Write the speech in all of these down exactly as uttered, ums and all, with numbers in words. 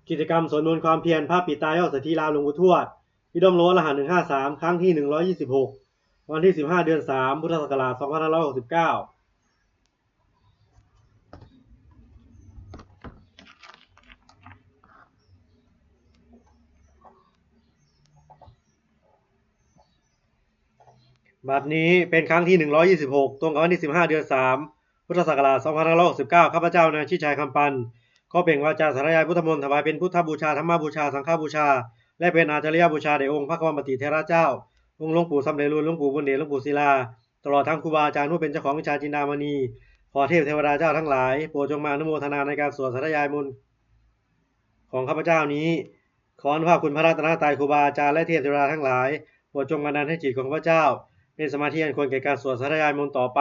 กิจกรรมสวดมนต์ความเพียรพระปิดตายอดเศรษฐีรามหลวงปู่ทวด Freedom Road รหัส หนึ่งห้าสาม ครั้งที่ หนึ่งร้อยยี่สิบหก วันที่ สิบห้า เดือน สาม พุทธศักราช สองพันห้าร้อยหกสิบเก้า บัดนี้เป็นครั้งที่ หนึ่งร้อยยี่สิบหก ตรงกับวันที่ สิบห้า เดือน สาม พุทธศักราช สองพันห้าร้อยหกสิบเก้า ข้าพเจ้านายชิดชัย คำปัน ขอเปล่งวาจาสาธยายพุทธมนต์ ถวายเป็นพุทธบูชา ธรรมบูชา สังฆบูชา และเป็นอาจาริยบูชาแด่องค์พระควัมปติเถระเจ้า องค์หลวงปู่สำเร็จลุน หลวงปู่บุญเดช หลวงปู่ศิลา ตลอดทั้งครูบาอาจารย์ผู้เป็นเจ้าของวิชาจินดามณี ขอเทพเทวดาเจ้าทั้งหลาย โปรดจงมาอนุโมทนาในการสวดสาธยายมนต์ของข้าพเจ้านี้ ขออนุภาพคุณพระรัตนตรัย ครูบาอาจารย์ และเทพเทวดาทั้งหลาย โปรดจงบันดาลให้จิตของข้าพเจ้า เป็นสมาธิอันควรแก่การสวดสาธยายมนต์ต่อไป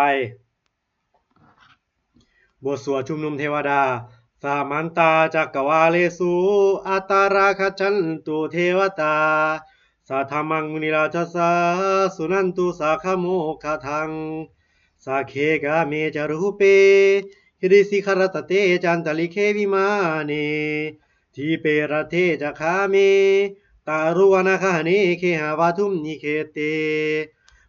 บทสวดชุมนุมเทวดา Samantā cakkavāḷesu atrāgacchantu devatā, saddhammaṃ munirājassa suṇantu saggamokkhadaṃ. Sagge kāme ca rūpe girisikharataṭe cantalikkhe vimāne, dīpe raṭṭhe ca gāme taruvanagahane gehavatthumhi khette,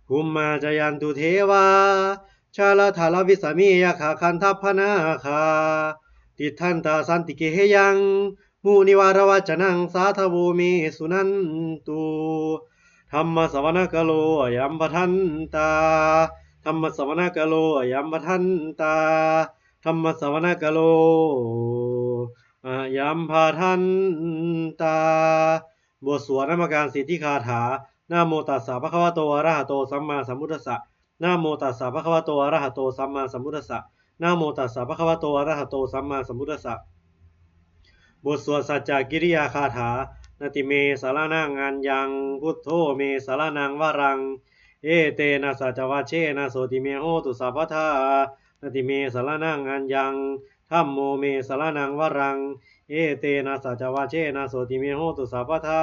bhummā cāyantu devā jalathalavisame yakkhagandhabbanāgā, tiṭṭhantā santike yaṃ munivaravacanaṃ sādhavo me suṇantu. Dhammassavanakālo ayambhadantā. Dhammassavanakālo ayambhadantā. Dhammassavanakālo ayambhadantā. บทสวดนมการสิทธิคาถา Namo tassa bhagavato arahato sammāsambuddhassa. Namo tassa bhagavato arahato sammāsambuddhassa. Namo tassa bhagavato arahato sammāsambuddhassa. บทสวดสัจจกิริยาคาถา Natthi me saraṇaṃ aññaṃ, buddho me saraṇaṃ varaṃ, etena saccavajjena sotthi me hotu sabbadā. Natthi me saraṇaṃ aññaṃ, dhammo me saraṇaṃ varaṃ, etena saccavajjena sotthi me hotu sabbadā.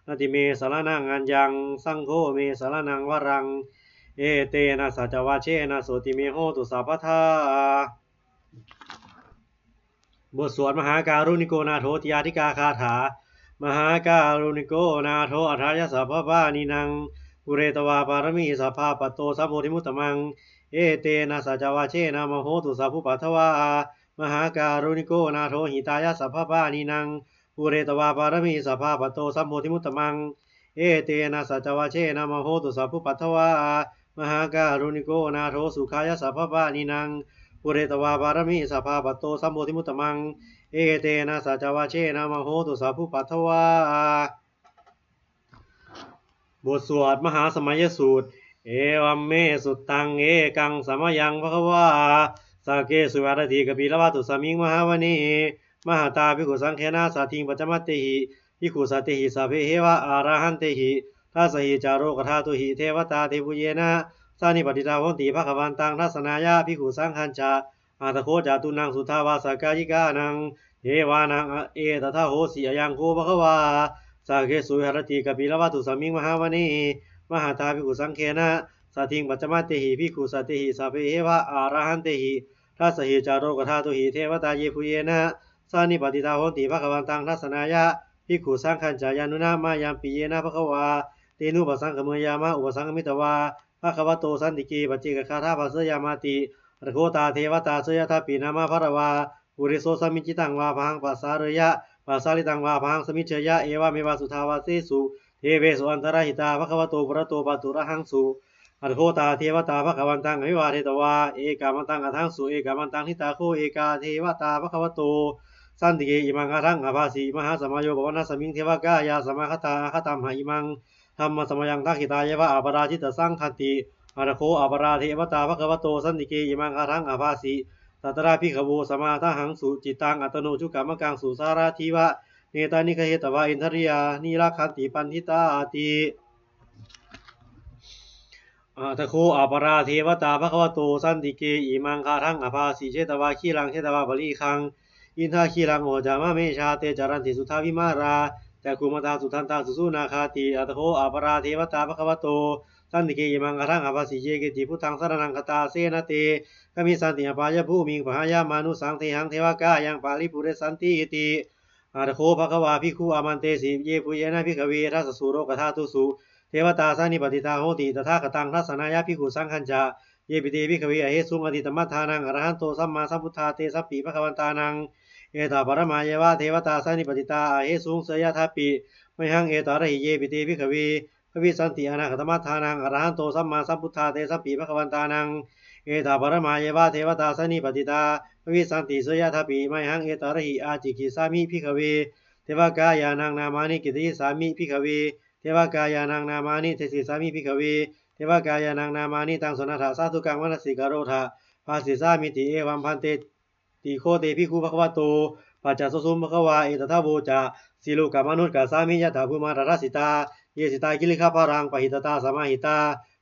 Natthi me saraṇaṃ aññaṃ, saṅgho me saraṇaṃ varaṃ, etena saccavajjena sotthi me hotu sabbadā. บทสวดมหาการุณิโกนาโถติอาทิกาคาถา Mahākāruṇiko nātho atthāya sabbapāṇinaṃ, pūretvā pāramī sabbā patto sambodhimuttamaṃ, etena saccavajjena mā hontu sabbupaddavā. Mahākāruṇiko nātho hitāya sabbapāṇinaṃ, pūretvā pāramī sabbā patto sambodhimuttamaṃ, etena saccavajjena mā hontu sabbupaddavā. Mahākāruṇiko nātho sukhāya sabbapāṇinaṃ, pūretvā pāramī sabbā patto sambodhimuttamaṃ, etena saccavajjena mā hontu sabbupaddavā. บทสวดมหาสมัยสูตร Evaṃ me sutaṃ. Ekaṃ samayaṃ bhagavā sakkesu viharati kapilavatthusmiṃ mahāvane mahatā bhikkhusaṅghena saddhiṃ pañcamattehi bhikkhusatehi sabbeheva arahantehi. Dasahi ca lokadhātūhi devatā yebhuyyena sannipatitā honti bhagavantaṃ dassanāya bhikkhusaṅghañca. Atha kho catunnaṃ suddhāvāsakāyikānaṃ devānaṃ etadahosi: Ayaṃ kho bhagavā sakkesu viharati kapilavatthusmiṃ mahāvane mahatā bhikkhusaṅghena saddhiṃ pañcamattehi bhikkhusatehi sabbeheva arahantehi. Dasahi ca lokadhātūhi devatā yebhuyyena sannipatitā honti bhagavantaṃ dassanāya bhikkhusaṅghañca. Yannūna mayampi yena bhagavā tenupasaṅkameyyāma, upasaṅkamitvā bhagavato santike paccekagāthā bhāseyyāmāti. Atha kho tā devatā seyyathāpi nāma balavā puriso sammiñjitaṃ vā bāhaṃ pasāreyya, pasāritaṃ vā bāhaṃ sammiñjeyya, evameva suddhāvāsesu devesu antarahitā bhagavato purato pāturahaṃsu. Atha kho tā devatā bhagavantaṃ abhivādetvā ekamantaṃ aṭṭhaṃsu. Ekamantaṃ ṭhitā kho ekā devatā bhagavato santike imaṃ gāthaṃ abhāsi: Mahāsamayo pavanasmiṃ, devakāyā samāgatā; āgatamha imaṃ dhammasamayaṃ, dakkhitāyeva aparājitasaṅghanti. Atha kho aparā devatā bhagavato santike imaṃ gāthaṃ abhāsi: Tatra bhikkhavo samādahaṃsu, cittaṃ attano ujukamakaṃsu; sārathīva nettāni gahetvā, indriyāni rakkhanti paṇḍitāti. Atha kho aparā devatā bhagavato santike imaṃ gāthaṃ abhāsi: Chetvā khīlaṃ chetvā palighaṃ, indakhīlaṃ ūhacca manejā; te caranti suddhā vimalā, cakkhumatā sudantā susunāgāti. Atha kho aparā devatā bhagavato santike imaṃ gāthaṃ abhāsi: Ye keci buddhaṃ saraṇaṃ gatāse, na te gamissanti apāyabhūmiṃ; pahāya mānusaṃ dehaṃ, devakāyaṃ paripūressantīti. Atha kho bhagavā bhikkhū āmantesi: Yebhuyyena bhikkhave dasasu lokadhātūsu devatā sannipatitā honti tathāgataṃ dassanāya bhikkhusaṅghañca. Yepi te bhikkhave ahesuṃ atītamaddhānaṃ arahanto sammāsambuddhā, tesampi bhagavantānaṃ etaparamāyeva devatā sannipatitā ahesuṃ, seyyathāpi mayhaṃ etarahi. Yepi te bhikkhave bhavissanti anāgatamaddhānaṃ arahanto sammāsambuddhā, tesampi bhagavantānaṃ etaparamāyeva devatā sannipatitā bhavissanti, seyyathāpi mayhaṃ etarahi. Ācikkhissāmi bhikkhave devakāyānaṃ nāmāni, kittayissāmi bhikkhave devakāyānaṃ nāmāni, desissāmi bhikkhave devakāyānaṃ nāmāni. Taṃ suṇātha sādhukaṃ manasikarotha bhāsissāmīti. Evaṃ bhanteti kho te bhikkhū bhagavato paccassosuṃ. Bhagavā etadavoca: Silokamanukassāmi yattha bhummā tadassitā, ye sitā girigabbharaṃ pahitattā samāhitā,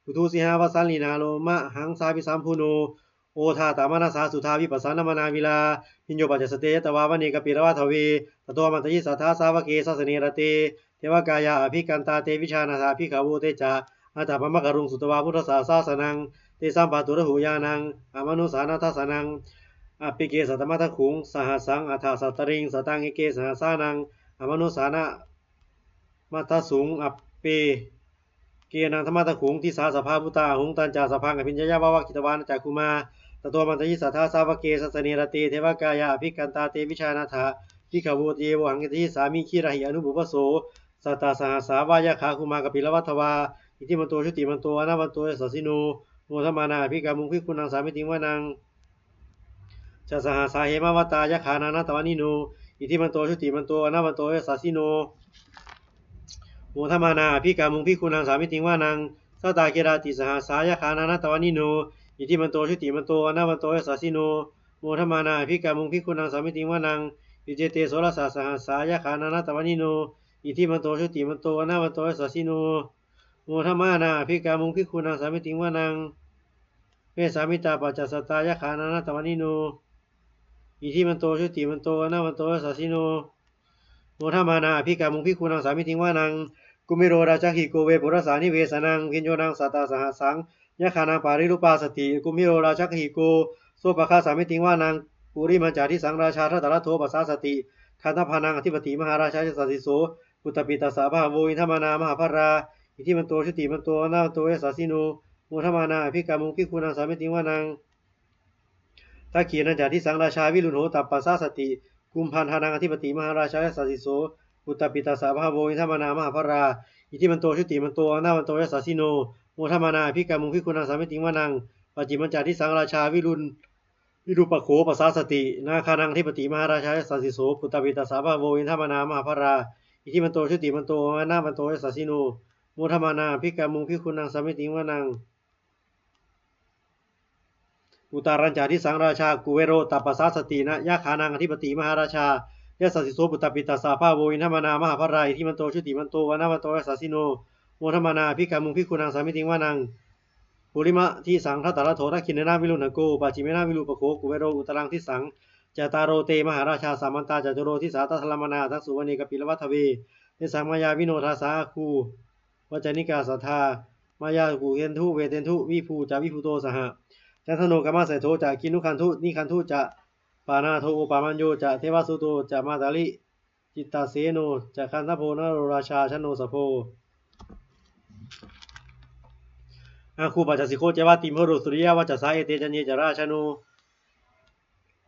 puthū sīhāva sallīnā lomahaṃsābhisambhuno, odātamanasā suddhā vippasannamanāvilā. Bhiyyo pañcasate ñatvā vane kāpilavatthave, tato āmantayi satthā sāvake sāsane rate devakāyā abhikkantā, te vijānātha bhikkhavo. Te ca ātappamakaruṃ sutvā buddhassa sāsanaṃ, tesampāturahu ñāṇaṃ amanussāna dassanaṃ. Appeke satamaddakkhuṃ sahassaṃ atha sattariṃ, sataṃ eke sahassānaṃ amanussānamaddasuṃ. Appekenantamaddakkhuṃ disā sabbā phuṭā ahuṃ, tañca sabbaṃ abhiññāya vavakkhitvāna cakkhumā, tato āmantayi satthā sāvake sāsane rate devakāyā abhikkantā, te vijānātha bhikkhavo. Ye vohaṃ kittayissāmi girāhi anupubbaso. Sattasahassā va yakkhā bhummā kāpilavatthavā, iddhimanto jutimanto vaṇṇavanto yasassino, modamānā abhikkāmuṃ bhikkhūnaṃ samitiṃ vanaṃ. Chasahassā hemavatā yakkhā nānattavaṇṇino, iddhimanto jutimanto vaṇṇavanto yasassino, modamānā abhikkāmuṃ bhikkhūnaṃ samitiṃ vanaṃ. Sātāgirā tisahassā yakkhā nānattavaṇṇino, iddhimanto jutimanto vaṇṇavanto yasassino, modamānā abhikkāmuṃ bhikkhūnaṃ samitiṃ vanaṃ. Iccete soḷasasahassā yakkhā nānattavaṇṇino, iddhimanto jutimanto vaṇṇavanto yasassino, modamānā abhikkāmuṃ bhikkhūnaṃ samitiṃ vanaṃ. Vessāmittā pañcasatā yakkhā nānattavaṇṇino, iddhimanto jutimanto vaṇṇavanto yasassino, modamānā abhikkāmuṃ bhikkhūnaṃ samitiṃ vanaṃ. Kumbhīro rājagahiko vepullassa nivesanaṃ, bhiyyo naṃ satasahassaṃ yakkhānaṃ payirupāsati, kumbhīro rājagahiko sopāga samitiṃ vanaṃ. Purimañca disaṃ rājā dhataraṭṭho pasāsati, gandhabbānaṃ ādhipati mahārājā yasassi so, puttāpi tassa bahavo indanāmā mahabbalā, iddhimanto jutimanto vaṇṇavanto yasassino, modamānā abhikkāmuṃ bhikkhūnaṃ samitiṃ vanaṃ. Dakkhiṇañca disaṃ rājā virūḷho tappasāsati, kumbhaṇḍānaṃ ādhipati mahārājā yasassi so, puttāpi tassa bahavo indanāmā mahabbalā, iddhimanto jutimanto vaṇṇavanto yasassino, modamānā abhikkāmuṃ bhikkhūnaṃ samitiṃ vanaṃ. Pacchimañca disaṃ rājā virū- virūpakkho pasāsati, nāgānaṃ ādhipati mahārājā yasassi so, puttāpi tassa bahavo indanāmā mahabbalā, iddhimanto jutimanto vaṇṇavanto yasassino, modamānā abhikkāmuṃ bhikkhūnaṃ samitiṃ vanaṃ. Uttarañca disaṃ rājā kuvero tappasāsati, yakkhānaṃ ādhipati mahārājā yasassi so, puttāpi tassa bahavo indanāmā mahabbalā, iddhimanto jutimanto vaṇṇavanto yasassino, modamānā abhikkāmuṃ bhikkhūnaṃ samitiṃ vanaṃ. Purimadisaṃ dhataraṭṭho, dakkhiṇena virūḷhako, pacchimena virūpakkho, kuvero uttaraṃ disaṃ. Cattāro te mahārājā samantā caturo disā, daddallamānā aṭṭhaṃsu vane kāpilavatthave. Tesaṃ māyāvino dāsā āgū vañcanikā saṭhā, māyā kuṭeṇḍu veṭeṇḍu viṭū ca viṭuṭo saha, candano kāmaseṭṭho ca kinnughaṇḍu nighaṇḍu ca, panādo opamañño ca devasūto ca mātali, cittaseno ca gandhabbo naḷorājā janosabho. Āgū pañcasikho ceva timbarū suriyavacchasā, ete caññe ca rājāno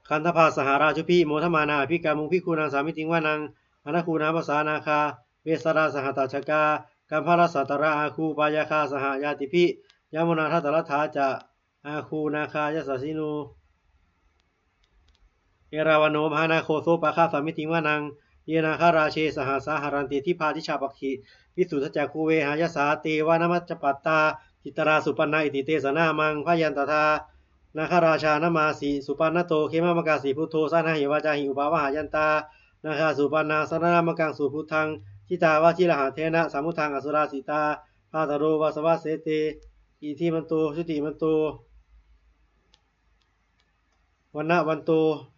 gandhabbā saha rājubhi, modamānā abhikkāmuṃ bhikkhūnaṃ samitiṃ vanaṃ. Athāgū nābhasā nāgā vesālā sahatacchakā, kambalassatarā āgū pāyāgā saha ñātibhi, yāmunā dhataraṭṭhā ca āgū nāgā yasassino. Erāvaṇo mahānāgo sopāga samitiṃ vanaṃ. Ye nāgarāje sahasā haranti dibbā dijā pakkhi, visuddhacakkhū vehāyasā te vanamajjhapattā, citrā supaṇṇā iti tesa nāmaṃ. Bhayantadā nāgarājānamāsi, supaṇṇato khemamakāsi buddho, saṇhāhi vācāhi upavhayantā nāgā supaṇṇā saraṇamakaṃsu buddhaṃ. Jitā vajirahatthena samuddaṃ asurā sitā, bhātaro vāsavassete iddhimanto jutimanto vaṇṇavanto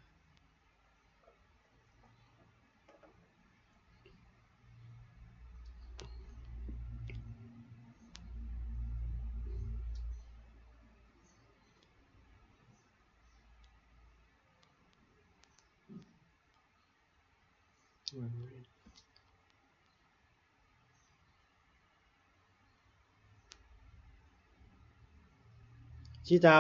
Jitā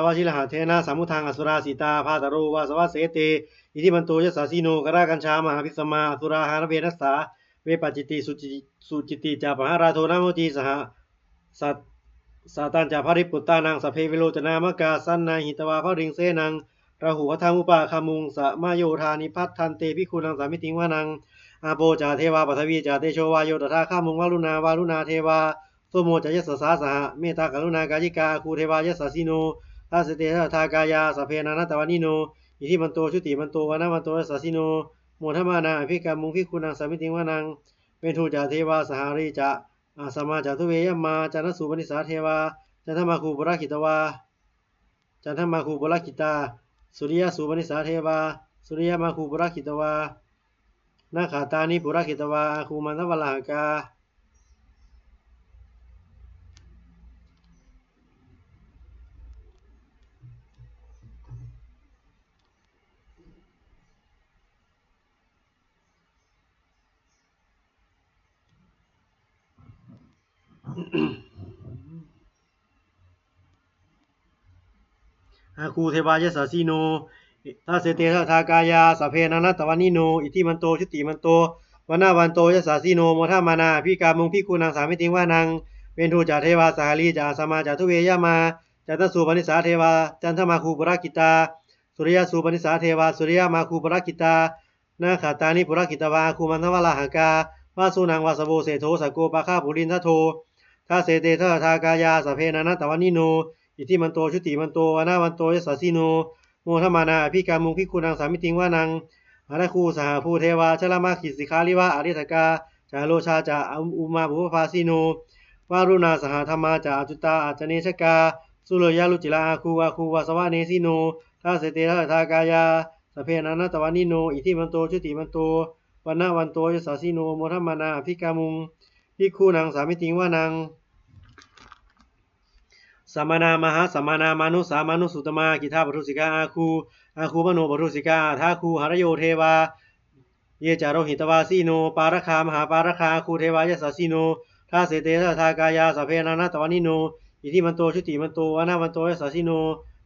vajirahatthena samuddaṃ asurā sitā, bhātaro vāsavassete iddhimanto yasassino. Kālakañjā mahābhismā asurā dānaveghasā, vepacitti suci- sucitti ca pahārādo namucī saha. Sat- Satañca baliputtānaṃ sabbe verocanāmakā, sannayhitvā baliṃ senaṃ rāhubhaddamupāgamuṃ, samayodāni bhaddante bhikkhūnaṃ samitiṃ vanaṃ. Āpo ca devā paṭhavī ca tejo vāyo tadāgamuṃ, varuṇā vāruṇā devā somo ca yasasā saha. Mettākaruṇākāyikā āgū devā yasassino, dasete dasadhā kāyā sabbe nānattavaṇṇino, iddhimanto jutimanto vaṇṇavanto yasassino, modamānā abhikkāmuṃ bhikkhūnaṃ samitiṃ vanaṃ. Veṇḍū ca devā sahalī ca asamā ca duve yamā, candassūpanisā devā candamāgū purakkhitavā, candamāgū purakkhitā. Sūriyassūpanisā devā sūriyamāgū purakkhitavā, nakkhattāni purakkhitavā āgū mandavalāhakā. Āgū devā yasassino, dasete dasadhā kāyā sabbe nānattavaṇṇino, iddhimanto jutimanto vaṇṇavanto yasassino, modamānā abhikkāmuṃ bhikkhūnaṃ samitiṃ vanaṃ. Veṇḍū ca devā sahalī ca asamā ca duve yamā, candassūpanisā devā candamāgū purakkhitā. Sūriyassūpanisā devā sūriyamāgū purakkhitā, nakkhattāni purakkhitavā āgū mandavalāhakā. Vasūnaṃ vāsavo seṭṭho sakkopāga purindado, dasete dasadhā kāyā sabbe nānattavaṇṇino, iddhimanto jutimanto vaṇṇavanto yasassino, modamānā abhikkāmuṃ bhikkhūnaṃ samitiṃ vanaṃ. Athāgū sahabhū devā jalamaggisikhāriva ariṭṭhakā, ca rojā ca ummāpupphavāsino, varuṇā sahadhammā ca accutā accanejakā, sūleyyarucirā āgū āgū vāsavanesino, dasete dasadhā kāyā sabbe nānattavaṇṇino, iddhimanto jutimanto vaṇṇavanto yasassino, modamānā abhikkāmuṃ bhikkhūnaṃ samitiṃ vanaṃ. Samānā mahāsamānā mānusā mānusuttamā, khiḍḍāpadūsikā āgū āgū manopadūsikā. Athāgū harayo devā ye ca lohitavāsino, pāragā mahāpāragā āgū devā yasassino, dasete dasadhā kāyā sabbe nānattavaṇṇino, iddhimanto jutimanto vaṇṇavanto yasassino,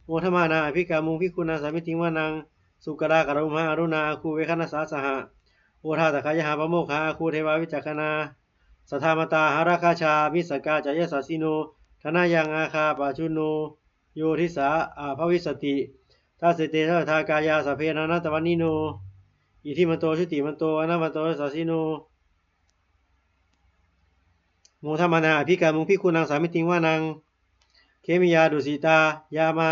modamānā abhikkāmuṃ bhikkhūnaṃ samitiṃ vanaṃ. Sukkā karumhā aruṇā āgū veghanasā saha, odātagayhā pāmokkhā āgū devā vicakkhaṇā. Sadāmattā hāragajā missakā ca yasassino, thanayaṃ āga pajjunno yo disā abhivassati. Dasete dasadhā kāyā sabbe nānattavaṇṇino, iddhimanto jutimanto vaṇṇavanto yasassino, modamānā abhikkāmuṃ bhikkhūnaṃ samitiṃ vanaṃ. Khemiyā tusitā yāmā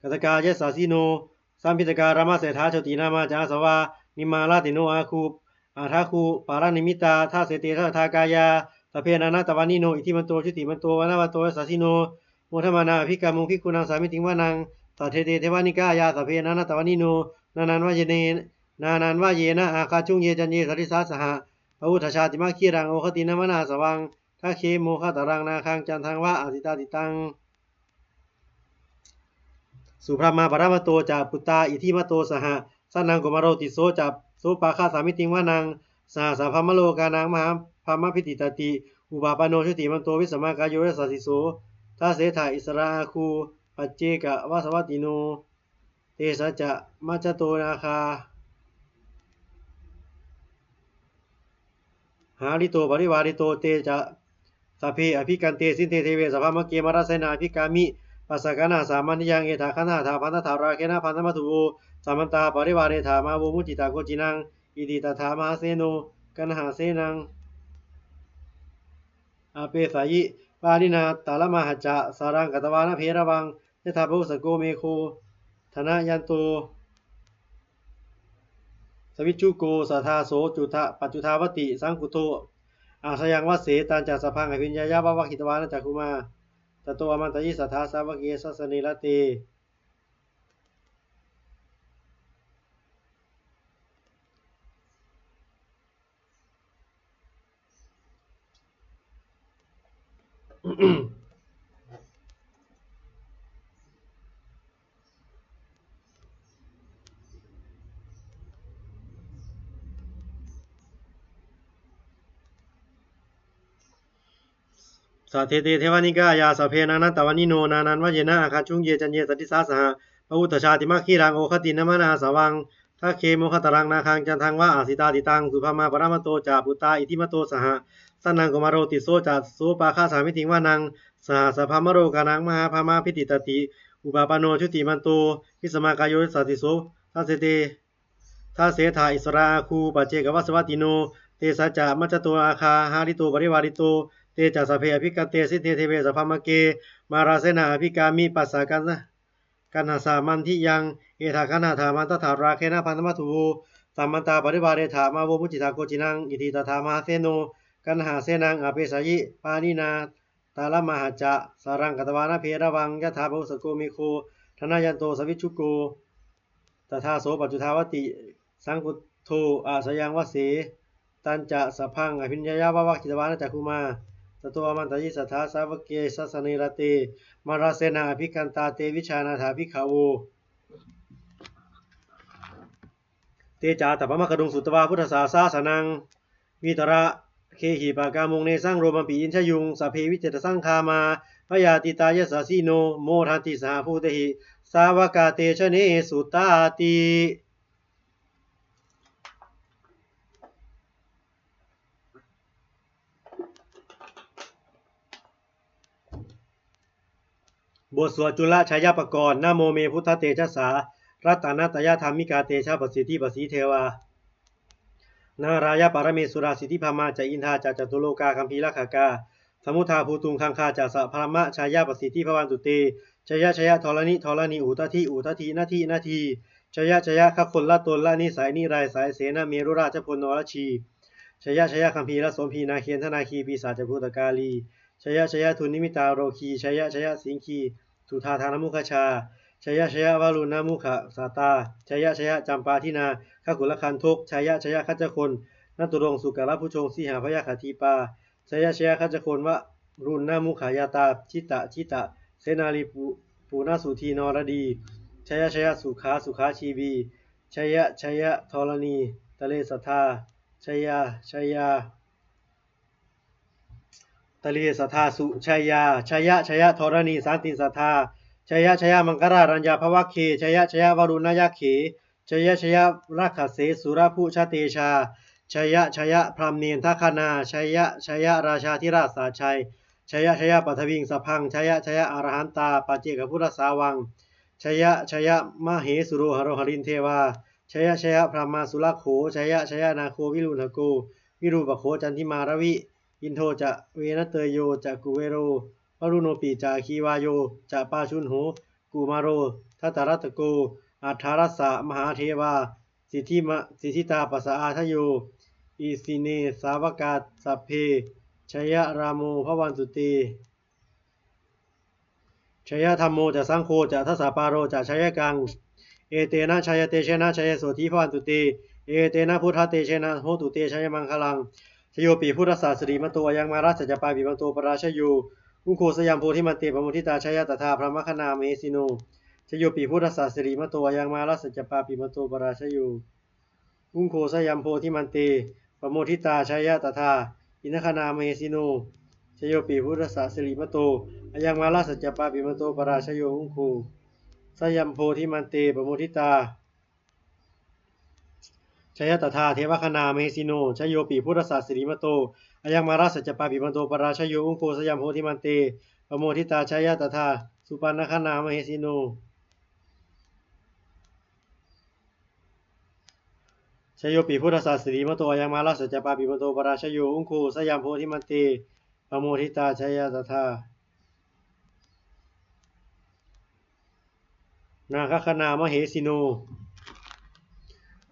kaṭṭhakā yasassino, lambitakā lāmaseṭṭhā jotināmā ca āsavā, nimmānaratino āgū athāgū paranimmitā. Dasete dasadhā kāyā sabbe nānattavaṇṇino, iddhimanto jutimanto vaṇṇavanto yasassino, modamānā abhikkāmuṃ bhikkhūnaṃ samitiṃ vanaṃ. Saṭṭhete devanikāyā sabbe nānattavaṇṇino, nānānvayena nānānvayena āgañchuṃ ye caññe sadisā saha, pavutthajātimakkhilaṃ oghatiṇṇamanāsavaṃ, dakkhemoghataraṃ nāgaṃ candaṃva asitātigaṃ. Subrahmā paramatto ca puttā iddhimato saha, sanaṅkumāro tisso ca sopāga samitiṃ vanaṃ. Sahassaṃ brahmalokānaṃ mahābrahmābhitiṭṭhati, upapanno jutimanto bhismākāyo yasassi so. Dasettha issarā āgū paccekavasavattino, tesañca majjhato nāgā hārito parivārito. Te ca sabbe abhikkante sinde deve sabrahmake, mārasenā abhikkāmi passa kaṇhassa mandiyaṃ. Etha gaṇhatha bandhatha rāgena bandhamatthu vo, samantā parivāretha mā vo muñcittha koci naṃ. Iti tattha mahāseno kaṇhasenaṃ apesayi, pāṇinā talamāhacca saraṃ katvāna bheravaṃ. Yathā pāvussako megho thanayanto savijjuko, tadā so paccudāvatti saṅkuddho asayaṃvase. Tañca sabbaṃ abhiññāya vavakkhitvāna cakkhumā, tato āmantayi satthā sāvake sāsane rate. Saṭṭhete devanikāyā sabbe nānattavaṇṇino, nānattavaṇṇino āgañchuṃ ye caññe sadisā saha. Pavutthajātimakkhīlaṃ oghatiṇṇamanāsavaṃ, dakkhemoghataraṃ nāgaṃ candaṃva asitātitaṃ. Subrahmā paramatto ca puttā iddhimato saha, sanaṅkumāro tisso ca sopāga sahamiddhiṃ vanaṃ. Sahassabrahmalokānaṃ mahābrahmābhitiṭṭhati, upapanno jutimanto bhismākāyo yasassi so. Dasete dasettha issarā āgū paccekavasavattino, tesañca majjhato āgā hārito parivārito. Te ca sabbe abhikkante sinde deve sabrahmake, mārasenā abhikkāmi passa kaṇhassa mandiyaṃ. Etha gaṇhatha bandhatha rāgena bandhamatthu vo, samantā parivāretha mā vo muñcittha koci naṃ. Iti tattha mahāseno kaṇhasenaṃ apesayi, pāṇinā talamāhacca saraṃ katvāna bheravaṃ. Yathā pāvussako megho thanayanto savijjuko, tadā so paccudāvatti saṅkuddho asayaṃvase. Tañca sabbaṃ abhiññāya vavakkhitvāna cakkhumā, tato āmantayi satthā sāvake sāsane rate. Mārasenā abhikkantā te vijānātha bhikkhavo. Te ca ātappamakaruṃ sutvā buddhassa sāsanaṃ, vītarāgehi pakkāmuṃ nesaṃ lomampi iñjayuṃ. Sabbe vijitasaṅgāmā bhayātītā yasassino, modanti saha bhūtehi sāvakā te janesutāti. บทสวดจุลชัยปกรณ์ Namo me buddhatejasā ratanattayadhammikā tejapasiddhi pasīdevā nārāyaparamesurā siddhibrahmā ca indā ca catulokā gambhīrakkhakā samuddā bhūtuṃ gaṅgā ca sabrahmajayapasiddhi bhavantu te. Jaya jaya dharaṇi dharaṇī udadhi udadhī nadī nadī. Jaya jaya gagonlatonlanisai niraisai senamerurājabalanarajī. Jaya jaya gambhīrasombhī nāgendanāgī pisācabhūtakālī. Jaya jaya dunnimittarogī. Jaya jaya siṅgī sudādānamukhajā. Jaya jaya varuṇṇamukhasātrā. Jaya jaya campādināgakulagandhok. Jaya jaya gajjagonnaturong sukarabhujoṅ sīhabyagghadīpā. Jaya jaya gajjagonvaruṇṇamukhayātrā. Jita jita senārī pu- punasudhī naradī. Jaya jaya sukhā sukhā jīvī. Jaya jaya dharaṇītale sadā. Jaya jaya tale sadā sujayā. Jaya jaya dharaṇī santin sadā. Jaya jaya maṅkarāraññā bhavagge. Jaya jaya varuṇṇayakkhe. Jaya jaya rakkhase surabhujatejā. Jaya jaya brahmendagaṇā. Jaya jaya rājādhirājasājjai. Jaya jaya paṭhaviṃ sabbaṃ. Jaya jaya arahantā paccekabuddhasāvaṃ. Jaya jaya mahesuro haro harindevā. Jaya jaya brahmā surakkho. Jaya jaya nāgo viruḷhako virūpakkho candimā ravi. Indo ca venateyyo ca kuvero varuṇopi ca aggi vāyo ca pājuṇho kumāro dhataraṭṭhako. Aṭṭhārasa mahādevā siddhima- siddhitāpasa-ādayo, isime sāvakā sabbe jayarāmo bhavantu te. Jayadhammo ca saṅgho ca dasapālo ca jayakaṃ. Etena jayatejena jayasotthī bhavantu te. Etena buddhatejena hotu te jayamaṅgalaṃ. Jayopi buddhassa sirīmato ayaṃ mārassa ca pāpimato parājayo, ugghosayaṃ bodhimaṇḍe pamoditā jaya tadā brahmagaṇā mahesino. Jayopi buddhassa sirīmato ayaṃ mārassa ca pāpimato parājayo, ugghosayaṃ bodhimaṇḍe pamoditā jaya tadā indagaṇā mahesino. Jayopi buddhassa sirīmato ayaṃ mārassa ca pāpimato parājayo, ugghosayaṃ bodhimaṇḍe pamoditā jaya tadā devagaṇā mahesino. Jayopi buddhassa sirīmato ayaṃ mārassa ca pāpimato parājayo, ugghosayaṃ bodhimaṇḍe pamoditā jaya tadā supaṇṇagaṇā mahesino. Jayopi buddhassa sirīmato ayaṃ mārassa ca pāpimato parājayo, ugghosayaṃ bodhimaṇḍe pamoditā jaya tadā nāgagaṇā mahesino.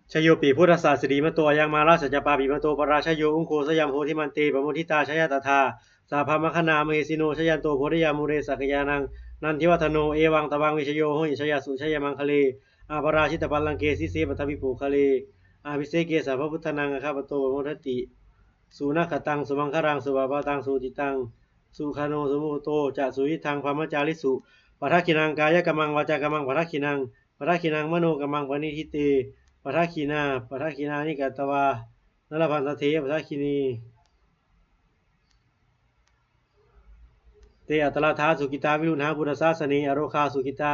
Jayopi buddhassa sirīmato ayaṃ mārassa ca pāpimato parājayo, ugghosayaṃ bodhimaṇḍe pamoditā jaya tadā sabrahmagaṇā mahesino. Jayanto bodhiyā mūle sakyānaṃ nandivaḍḍhano, evaṃ tvaṃ vijayo hohi jayassu jayamaṅgale. Aparājitapallaṅke sīse paṭhavipokkhare abhiseke sabbabuddhānaṃ aggappatto pamodati. Sunakkhattaṃ sumaṅgalaṃ supabhātaṃ suhuṭṭhitaṃ, sukhaṇo sumuhutto ca suyiṭṭhaṃ brahmacārisu. Padakkhiṇaṃ kāyakammaṃ vācākammaṃ padakkhiṇaṃ, padakkhiṇaṃ manokammaṃ paṇidhī te padakkhiṇā. Padakkhiṇāni katvāna labhantatthe padakkhiṇe. te atthaladdhā sukhitā viruḷhā buddhasāsane, arogā sukhitā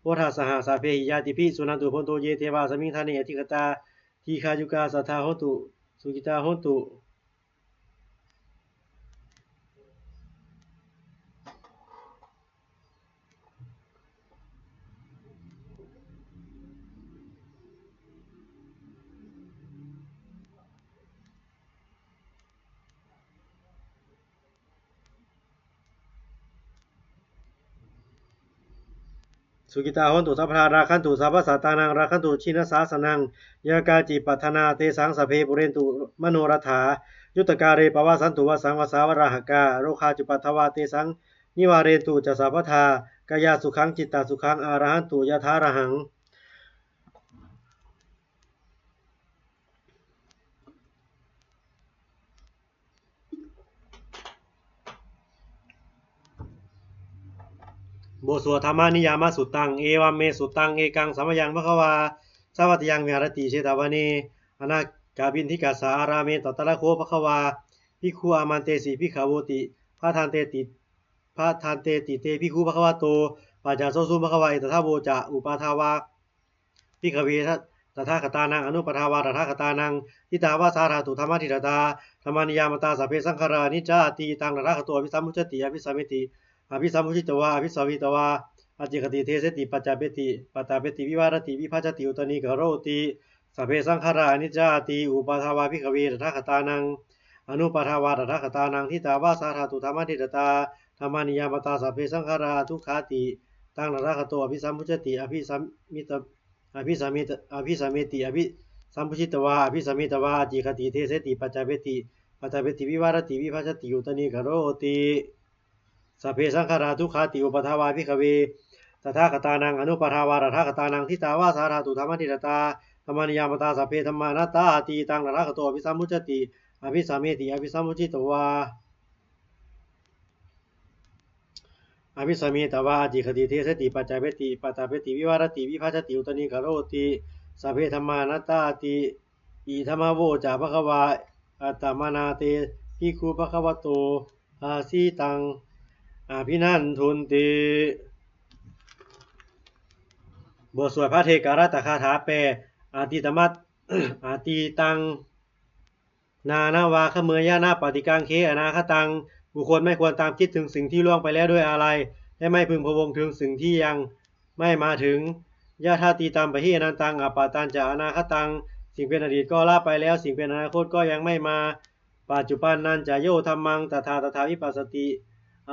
hotha saha sabbehi ñātibhi. Suṇantu bhonto ye devā asmiṃ ṭhāne adhigatā, dīghāyukā sadā hontu, sukhitā hontu. Sukhitā hontu sabbadā, rakkhantu sabbasattānaṃ, rakkhantu jinasāsanaṃ. Yā kāci patthanā tesaṃ, sabbe pūrentu manorathā. Yuttakāle pavassantu vassaṃ, vassāvalāhakā. Rogā cupaddavā tesaṃ, nivārentu ca sabbadā. Kāyasukhaṃ cittasukhaṃ, arahantu yathārahaṃ. บทสวด Dhammaniyāmasuttaṃ. Evaṃ me sutaṃ. Ekaṃ samayaṃ bhagavā sāvatthiyaṃ viharati jetavane anāthapiṇḍikassa ārāme. Tatra kho bhagavā bhikkhū āmantesi bhikkhavoti. Bhadanteti, bhadanteti te bhikkhū bhagavato paccassosuṃ. Bhagavā etadavoca. Uppādā vā bhikkhave tathāgatānaṃ anuppādā vā tathāgatānaṃ, ṭhitā vā sā dhātu dhammaṭṭhitatā dhammaniyāmatā, sabbe saṅkhārā aniccāti. Taṃ tathāgato abhisambujjhati abhisameti, abhisambujjhitvā abhisamitvā ācikkhati deseti paññapeti paṭṭhapeti vivarati vibhajati uttānīkaroti, sabbe saṅkhārā aniccāti. Uppādā vā bhikkhave tathāgatānaṃ anuppādā vā tathāgatānaṃ, ṭhitā vā sā dhātu dhammaṭṭhitatā dhammaniyāmatā, sabbe saṅkhārā dukkhāti. Taṃ tathāgato abhisambujjhati abhisamita, abhisamita, abhisameti, abhisambujjhitvā abhisamitvā ācikkhati deseti paññapeti paṭṭhapeti vivarati vibhajati uttānīkaroti, sabbe saṅkhārā dukkhāti. Uppādā vā bhikkhave tathāgatānaṃ anuppādā vā tathāgatānaṃ, ṭhitā vā sā dhātu dhammaṭṭhitatā dhammaniyāmatā, sabbe dhammā anattāti. Taṃ tathāgato abhisambujjhati abhisameti, abhisambujjhitvā abhisamitvā ācikkhati deseti paññapeti paṭṭhapeti vivarati vibhajati uttānīkaroti, sabbe dhammā anattāti. Idamavoca bhagavā. Attamanā te bhikkhū bhagavato bhāsitaṃ abhinandunti. บทสวด Bhaddekarattagāthā แปล Atītamat, atītaṃ nānvāgameyya nappaṭikaṅkhe anāgataṃ. บุคคลไม่ควรตามคิดถึงสิ่งที่ล่วงไปแล้วด้วยอาลัย และไม่พึงพะวงถึงสิ่งที่ยังไม่มาถึง Yadatītampahīnantaṃ appattañca anāgataṃ. สิ่งเป็นอดีตก็ละไปแล้ว สิ่งเป็นอนาคตก็ยังไม่มา Paccuppannañca yo dhammaṃ tattha tattha vipassati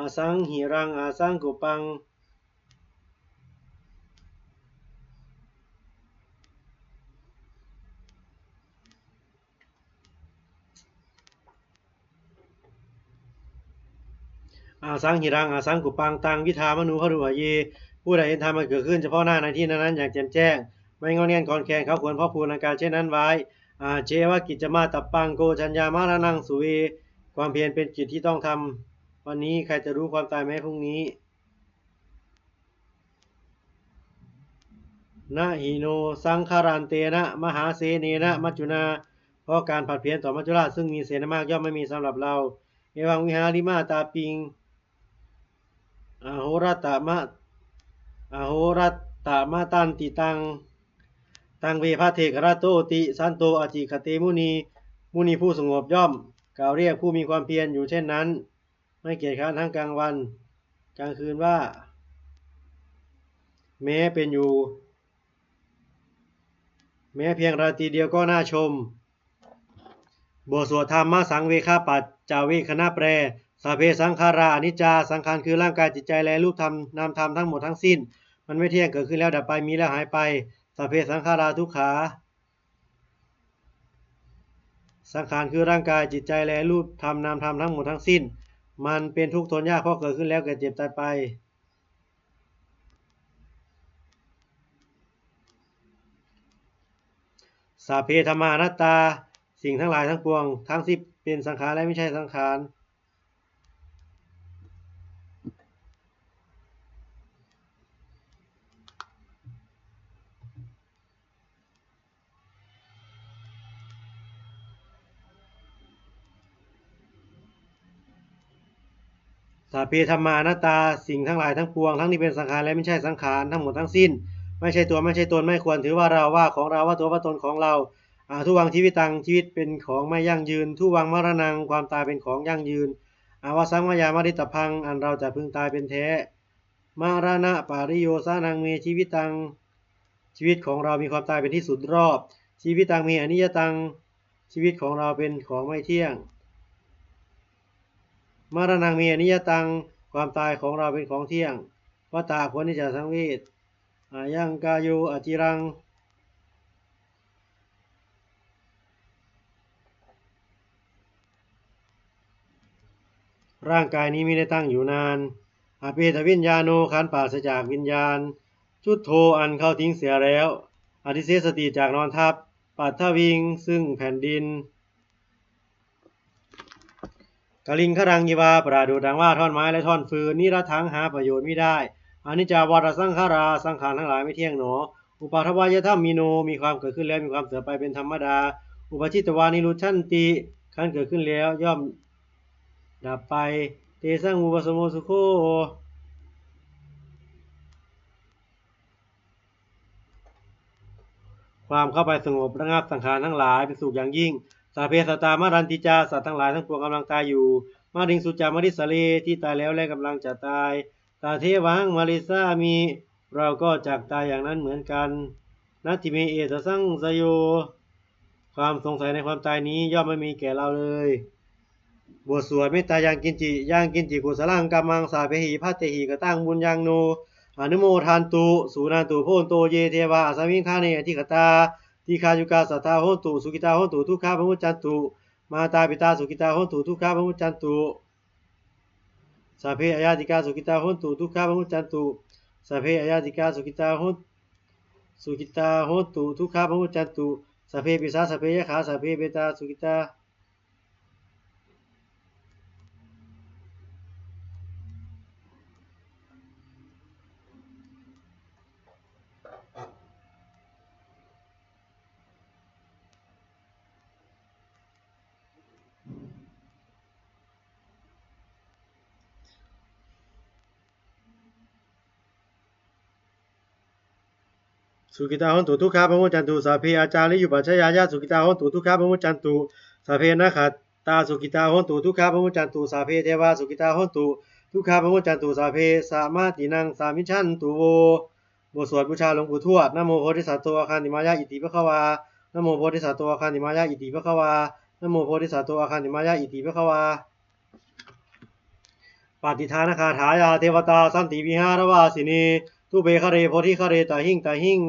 asaṃhiraṃ asaṅkuppaṃ asaṃhiraṃ asaṅkuppaṃ taṃ vidvā manubrūhaye. ผู้ใดเห็นธรรมอันเกิดขึ้นเฉพาะหน้าในที่นั้นๆ อย่างแจ่มแจ้ง ไม่ง่อนแง่นคลอนแคลน เขาควรพอกพูนอาการเช่นนั้นไว้ Ajjeva kiccamātappaṃ ko jaññā maraṇaṃ suve. ความเพียรเป็นกิจที่ต้องทำวันนี้ ใครจะรู้ความตายแม้พรุ่งนี้ Na hi no saṅgarantena mahāsenena maccunā. เพราะการผัดเพี้ยนต่อมัจจุราชซึ่งมีเสนามากย่อมไม่มีสำหรับเรา Evaṃ vihārimātāpiṃ ahorattama, ahorattamatanditaṃ taṃ ve bhaddekarattoti santo ācikkhate muni. มุนีผู้สงบย่อมกล่าวเรียกผู้มีความเพียรอยู่เช่นนั้น ไม่เกียจคร้านทั้งกลางวันกลางคืนว่า แม้เป็นอยู่ แม้เพียงราตรีเดียวก็น่าชม บทสวด Dhammasaṃvegapaccavekkhaṇa แปล Sabbe saṅkhārā aniccā. สังขารคือร่างกายจิตใจและรูปธรรมนามธรรมทั้งหมดทั้งสิ้น มันไม่เที่ยง เกิดขึ้นแล้วดับไป มีแล้วหายไป Sabbe saṅkhārā dukkhā. สังขารคือร่างกายจิตใจและรูปธรรมนามธรรมทั้งหมดทั้งสิ้น มันเป็นทุกข์ทนยาก เพราะเกิดขึ้นแล้วแก่เจ็บตายไป Sabbe dhammā anattā. สิ่งทั้งหลายทั้งปวงทั้งที่เป็นสังขารและไม่ใช่สังขาร Sabbe dhammā anattā สิ่งทั้งหลายทั้งปวง ทั้งที่เป็นสังขารและไม่ใช่สังขาร ทั้งหมดทั้งสิ้น ไม่ใช่ตัวไม่ใช่ตน ไม่ควรถือว่าเราว่าของเราว่าตัวว่าตนของเรา Adhuvaṃ jīvitaṃ ชีวิตเป็นของไม่ยั่งยืน Dhuvaṃ maraṇaṃ ความตายเป็นของยั่งยืน Avassaṃ mayā maritabbaṃ อันเราจะพึงตายเป็นแท้ Maraṇapariyosānaṃ me jīvitaṃ ชีวิตของเรามีความตายเป็นที่สุดรอบ Jīvitaṃ me aniyataṃ ชีวิตของเราเป็นของไม่เที่ยง Maraṇaṃ me aniyataṃ ความตายของเราเป็นของเที่ยง Vata ควรที่จะสังเวช Ayaṃ kāyo aciraṃ ร่างกายนี้ไม่ได้ตั้งอยู่นาน Apetaviññāṇo ครั้นปราศจากวิญญาณ Chuḍḍho อันเขาทิ้งเสียแล้ว Adhisessati จากนอนทับ Paṭhaviṃ ซึ่งแผ่นดิน Kaliṅgaraṃ iva ประดุจดังว่าท่อนไม้และท่อนฟืน Niratthaṃ หาประโยชน์มิได้ Aniccā vata saṅkhārā สังขารทั้งหลายไม่เที่ยงหนอ Uppādavayadhammino มีความเกิดขึ้นแล้วมีความเสื่อมไปเป็นธรรมดา Uppajjitvā nirujjhanti ครั้นเกิดขึ้นแล้วย่อมดับไป Tesaṃ vūpasamo sukho ความเข้าไปสงบระงับสังขารทั้งหลายเป็นสุขอย่างยิ่ง Sabbe sattā maranti ca สัตว์ทั้งหลายทั้งปวงกำลังตายอยู่ Mariṃsu ca marissare ที่ตายแล้วและกำลังจะตาย Tathevāhaṃ marissāmi เราก็จักตายอย่างนั้นเหมือนกัน Natthi me ettha saṃsayo ความสงสัยในความตายนี้ย่อมไม่มีแก่เราเลย บทสวดเมตตายังกิญจิ Yaṃ kiñci kusalaṃ kammaṃ sabbehi bhatehi kataṃ puññaṃ no anumodantu suṇantu bhonto ye devā asmiṃ ṭhāne adhigatā dīghāyukā sadā hontu sukhitā hontu dukkhā pamuccantu. Mātā pitā sukhitā hontu dukkhā pamuccantu. Sabbe aññātikā sukhitā hontu dukkhā pamuccantu. Sabbe aññātikā sukhitā hontu sukhitā hontu dukkhā pamuccantu. Sabbe pisā sabbe yakkhā sabbe petā sukhitā sukhitā hontu dukkhā pamuccantu. Sabbe ācariyupajjhāyā sukhitā hontu dukkhā pamuccantu. Sabbe nakkhattā sukhitā hontu dukkhā pamuccantu. Sabbe devā sukhitā hontu dukkhā pamuccantu. Sabbe sampattīnaṃ samijjhantu vo. บทสวดบูชาหลวงปู่ทวด Namo bodhisatto āgantimāya iti bhagavā. Namo bodhisatto āgantimāya iti bhagavā. Namo bodhisatto āgantimāya iti bhagavā. Pattidānagāthā. Yā devatā santi vihāravāsinī, thūpe ghare bodhighare tahiṃ tahiṃ,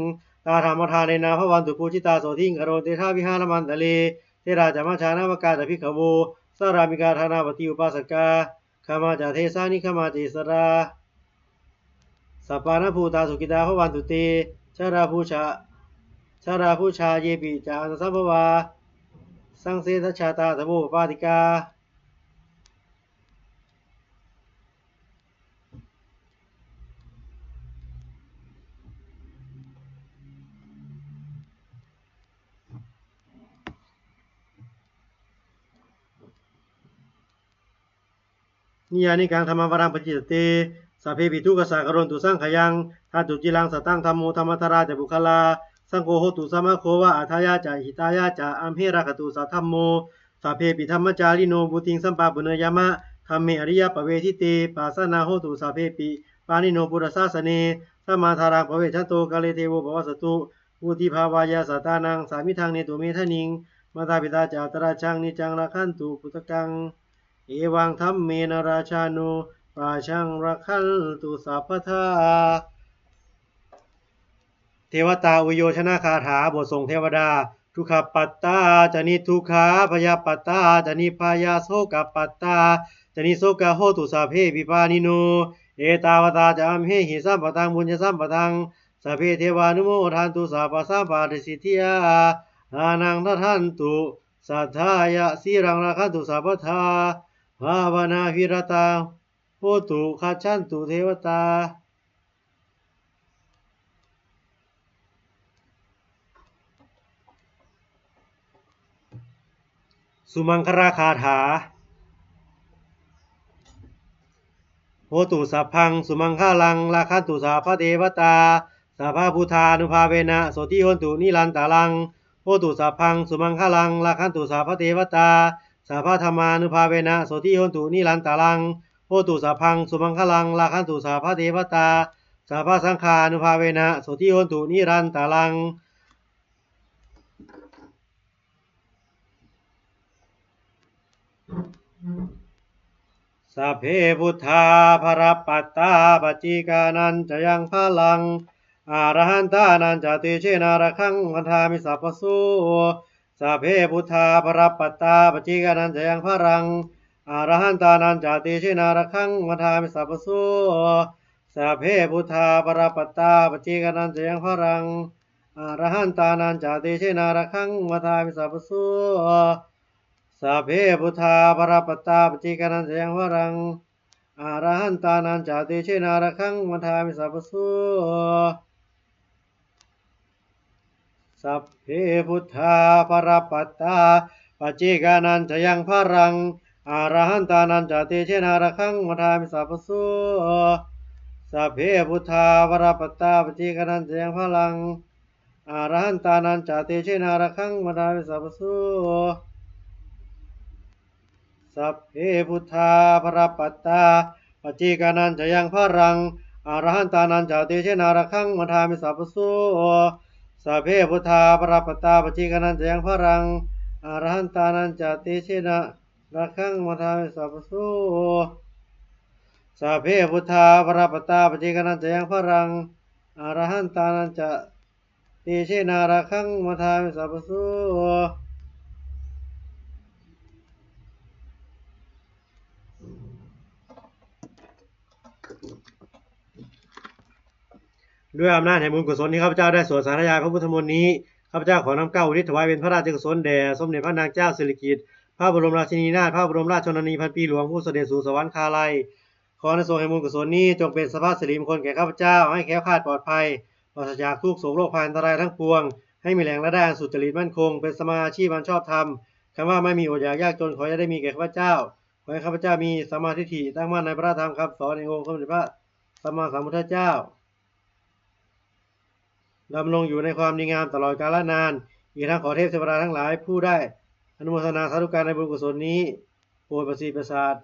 tā dhammadānena bhavantu pūjitā, sotthiṃ karontedha vihāramaṇḍale. Therā ca majjhā navakā ca bhikkhavo, sārāmikā dānapatī upāsakā, gāmā ca desā nigamā ca issarā. Sappāṇabhūtā sukhitā bhavantu te. Jalābujā, jalābujā yepi ca aṇḍasambhavā, saṃsedajātā athavopapātikā. นิยานิกัง dhammavaraṃ paṭicca te, sabbepi dukkhassa karontu saṅkhayaṃ. Ṭhātu ciraṃ sataṃ dhammo, dhammaddharā ca puggalā, saṅgho hotu samaggo va, atthāya ca hitāya ca. Amhe rakkhatu saddhammo, sabbepi dhammacārino, vuḍḍhiṃ sampāpuṇeyyāma, dhamme ariyappavedite. Pasannā hontu sabbepi, pāṇino buddhasāsane, sammā dhāraṃ pavecchanto, kāle devo pavassatu. Vuḍḍhibhāvāya sattānaṃ, samiddhaṃ netu medaniṃ. Mātā pitā ca atrajaṃ, niccaṃ rakkhantu puttakaṃ. Evaṃ dhammena rājāno, pajaṃ rakkhantu sabbadā. เทวตาอุยโยชนคาถา บทส่งเทวดา Dukkhappattā ca niddukkhā, bhayappattā ca nibbhayā, sokappattā ca nissokā, hontu sabbepi pāṇino. Ettāvatā ca amhehi, sambhataṃ puññasampadaṃ, sabbe devānumodantu, sabbasampattisiddhiyā. Dānaṃ dadantu saddhāya, sīlaṃ rakkhantu sabbadā, bhāvanābhiratā hontu, gacchantu devatāgatā. Sumaṅgalagāthā. Hotu sabbaṃ sumaṅgalaṃ, rakkhantu sabbadevatā, sabbabuddhānubhāvena sotthī hontu nirantaraṃ. Hotu sabbaṃ sumaṅgalaṃ, rakkhantu sabbadevatā, sabbadhammānubhāvena sotthī hontu nirantaraṃ. Hotu sabbaṃ sumaṅgalaṃ, rakkhantu sabbadevatā, sabbasaṅghānubhāvena sotthī hontu nirantaraṃ. Sabbe buddhā balappattā, paccekānañca yaṃ balaṃ, arahantānañca tejena, rakkhaṃ bandhāmi sabbaso. Sabbe buddhā balappattā, paccekānañca yaṃ balaṃ, arahantānañca tejena, rakkhaṃ bandhāmi sabbaso. Sabbe buddhā balappattā, paccekānañca yaṃ balaṃ, arahantānañca tejena, rakkhaṃ bandhāmi sabbaso. Sabbe buddhā balappattā, paccekānañca yaṃ balaṃ, arahantānañca tejena, rakkhaṃ bandhāmi sabbaso. Sabbe buddhā balappattā, paccekānañca yaṃ balaṃ, arahantānañca tejena, rakkhaṃ bandhāmi sabbaso. Sabbe buddhā balappattā, paccekānañca yaṃ balaṃ, arahantānañca tejena, rakkhaṃ bandhāmi sabbaso. Sabbe buddhā balappattā, paccekānañca yaṃ balaṃ, arahantānañca tejena, rakkhaṃ bandhāmi sabbaso. Sabbe buddhā balappattā, paccekānañca yaṃ balaṃ, arahantānañca tejena, rakkhaṃ bandhāmi sabbaso. Sabbe buddhā balappattā, paccekānañca yaṃ balaṃ, arahantānañca tejena, rakkhaṃ bandhāmi sabbaso. ด้วยอำนาจแห่งบุญกุศลที่ข้าพเจ้าได้สวดสาธยายพระพุทธมนต์นี้ ข้าพเจ้าขอน้อมเกล้าอุทิศถวายเป็นพระราชกุศลแด่สมเด็จพระนางเจ้าสิริกิติ์ พระบรมราชินีนาถ พระบรมราชชนนีพันปีหลวง ผู้เสด็จสู่สวรรคาลัย ขออานิสงส์แห่งบุญกุศลนี้จงเป็นสรรพสิริมงคลแก่ข้าพเจ้า ให้แคล้วคลาดปลอดภัย ปราศจากทุกข์โศกโรคภัยอันตรายทั้งปวง ให้มีแหล่งรายได้อันสุจริตมั่นคง เป็นสัมมาอาชีพอันชอบธรรม คำว่าไม่มีอดอยากยากจนขออย่าได้มีแก่ข้าพเจ้า ขอให้ข้าพเจ้ามีสัมมาทิฏฐิ ตั้งมั่นในพระธรรมคำสอนแห่งองค์สมเด็จพระสัมมาสัมพุทธเจ้า ดำรงอยู่ในความดีงามตลอดกาลนาน อีกทั้งขอเทพเทวดาทั้งหลายผู้ได้อนุโมทนาสาธุการในบุญกุศลนี้ โปรดประสิทธิ์ประสาท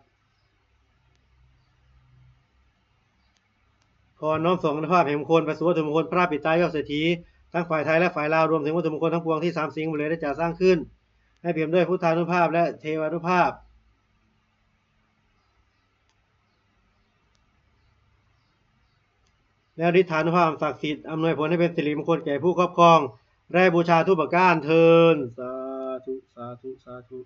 ขอน้อมส่งอานุภาพแห่งมงคลไปสู่วัตถุมงคลพระปิดตายอดเศรษฐี ทั้งฝ่ายไทยและฝ่ายลาว รวมถึงวัตถุมงคลทั้งปวงที่สามสิงห์บุรีได้จัดสร้างขึ้น ให้เปี่ยมด้วยพุทธานุภาพและเทวานุภาพ และฤทธานุภาพอันศักดิ์สิทธิ์ อำนวยผลให้เป็นสิริมงคลแก่ผู้ครอบครอง และบูชาทุกประการเทอญ สาธุ สาธุ สาธุ